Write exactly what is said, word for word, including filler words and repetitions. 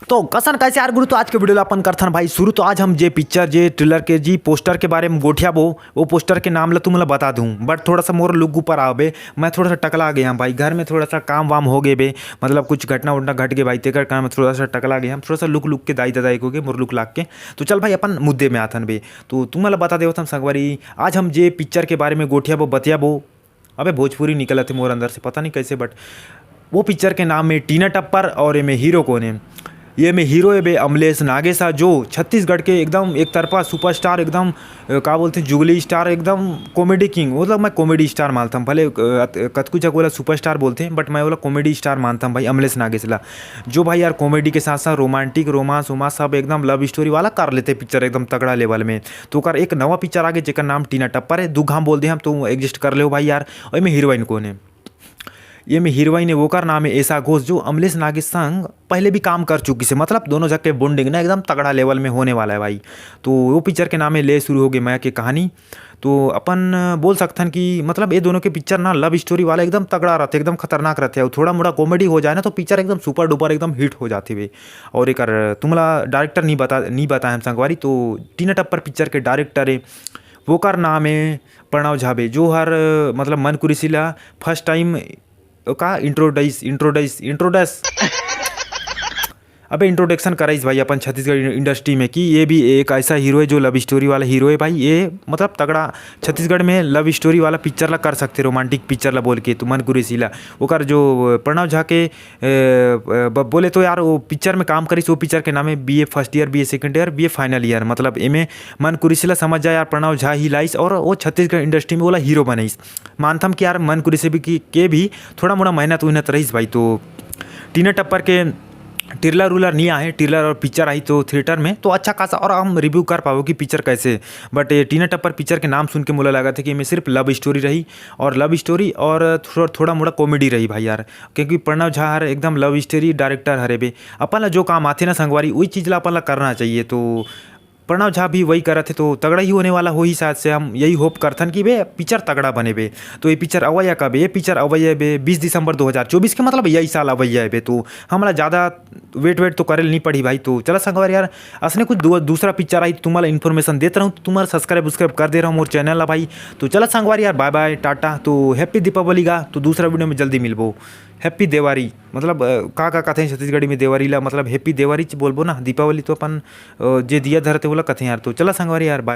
तो कसन कइसे यार गुरु, तो आज के video ला अपन करथन भाई शुरू। तो आज हम जे picture, जे trailer के जी poster के बारे में गोठियाबो, वो poster के नाम ला तुमला बता दूं, but थोड़ा सा मोर look ऊपर आवे, मैं थोड़ा सा टकला गए हंव भाई, घर में थोड़ा सा काम वाम हो गए बे, मतलब कुछ घटना उटना घट गए भाई, तेकर कारण मैं थोड़ा सा टकला गए हंव, थोड़ा सा look, look के दाई ददा एक हो गए मोर look लाग के। तो चल भाई अपन मुद्दे में आथन बे। तो तुमला बता देवत हंव संगवारी, आज हम जे picture के बारे में गोठियाबो, बतियाबो, अबे भोजपुरी निकलत हे मोर अंदर से, पता नहीं कइसे, but वो picture के नाम हे टीना टप्पर और एमे hero कोन हे? ये में hero हे बे अमलेश नागेश हा, जो छत्तीसगढ़ के एकदम एक तरफा superstar, एकदम अ, का बोलथे, जुगली star, एकदम comedy king, मतलब मैं comedy star मानथंव। भले अ, अत-, कतकू जगह ओला superstar बोलथे, but मैं ओला comedy star मानथंव भाई अमलेश नागेश ला, जो भाई यार comedy के साथ साथ romantic, romance वोमांस सब एकदम love story वाला कर लेथे picture एकदम तगड़ा level में। तो ओकर एक नवा picture आगे जेकर नाम टीना टप्पर हे, दू घाम बोल दे हम तो adjust कर लेव भाई यार। और एमे heroine कोन हे? ये में heroine हे, ओकर नाम हे एशा घोष, जो अमलेश नागेश संग पहले भी काम कर चुकी से, मतलब दोनों जग के bonding ना एकदम तगड़ा level में होने वाला है भाई। तो वो picture के नाम हे ले शुरू हो गई मया के कहानी। तो अपन बोल सकथन कि मतलब ये दोनों के picture ना love story वाला एकदम तगड़ा रहथे, एकदम खतरनाक रहथे, और थोड़ा मोड़ा comedy हो जाए ना तो picture एकदम super duper एकदम hit हो जाथे बे। और एकर तुमला director नहीं बता, नहीं बताए हम संगवारी, तो टीना टप्पर picture के director हे, ओकर नाम हे प्रणव झा बे, जो हर मतलब मन कुरिसी ला first time का introduce, introduce, introduce अबे introduction कराइस भाई अपन छत्तीसगढ़ industry में कि ये भी एक ऐसा hero है जो love story वाला hero है भाई। ये मतलब तगड़ा छत्तीसगढ़ में love story वाला picture ला कर सकथे, romantic picture ला बोल के। तो मन कुरेशी ला ओकर जो प्रणव झा के ए, ब-, बोले तो यार वो picture में काम करिस, वो picture के नाम हे BA first year, BA second year, BA final year। मतलब एमे मन कुरेशी ला समझ जा यार, प्रणव झा ही लाइस और वो छत्तीसगढ़ industry में ओला hero बनाइस। मानथम कि यार मन कुरेशी भी की, के भी थोड़ा मोड़ा मेहनत उहनत रहिस भाई। तो टीना टप्पर के trailer उलर नहीं आए, trailer और picture आई तो theatre में तो अच्छा खासा और हम review कर पाबो कि picture कैसे। But ये टीना टप्पर picture के नाम सुन के मोला लागथे कि एमे सिर्फ love story रही और love story और थोड़ा, थोड़ा मोड़ा comedy रही भाई यार, क्योंकि प्रणव झा हर एकदम love story director हरे बे। अपन ला जो काम आथे ना संगवारी, वही चीज़ ला अपन ला करना चाहिए। तो प्रणव झा भी वही करत हे, तो तगड़ा ही होने वाला होही शायद से। हम यही hope करथन कि बे picture तगड़ा बने बे। तो ये picture अवैया कब हे? ये picture अवैया हे बे बीस दिसंबर दो हज़ार चौबीस के, मतलब यही साल अवैया हे बे। तो हमला ज़्यादा wait wait तो करे ल नहीं पड़ी भाई। तो चला संगवारी यार, असने कुछ दू-, दूसरा picture आई तो तुम्हारा information देत रहूँ, तो तुम्हारा subscribe उस्क्राइब कर दे रहा हूँ मोर channel ला भाई। तो चला संगवारी यार, bye bye, टाटा। तो happy दीपावली गा, तो दूसरा video में जल्दी मिलबो। Happy देवारी, मतलब अ, का का कथे छत्तीसगढ़ी में देवारी ला, मतलब happy देवारी च बोलबो ना, दीपावली तो अपन अ, जे दिया धरथे ओला कथे यार। तो चला संगवारी यार, bye।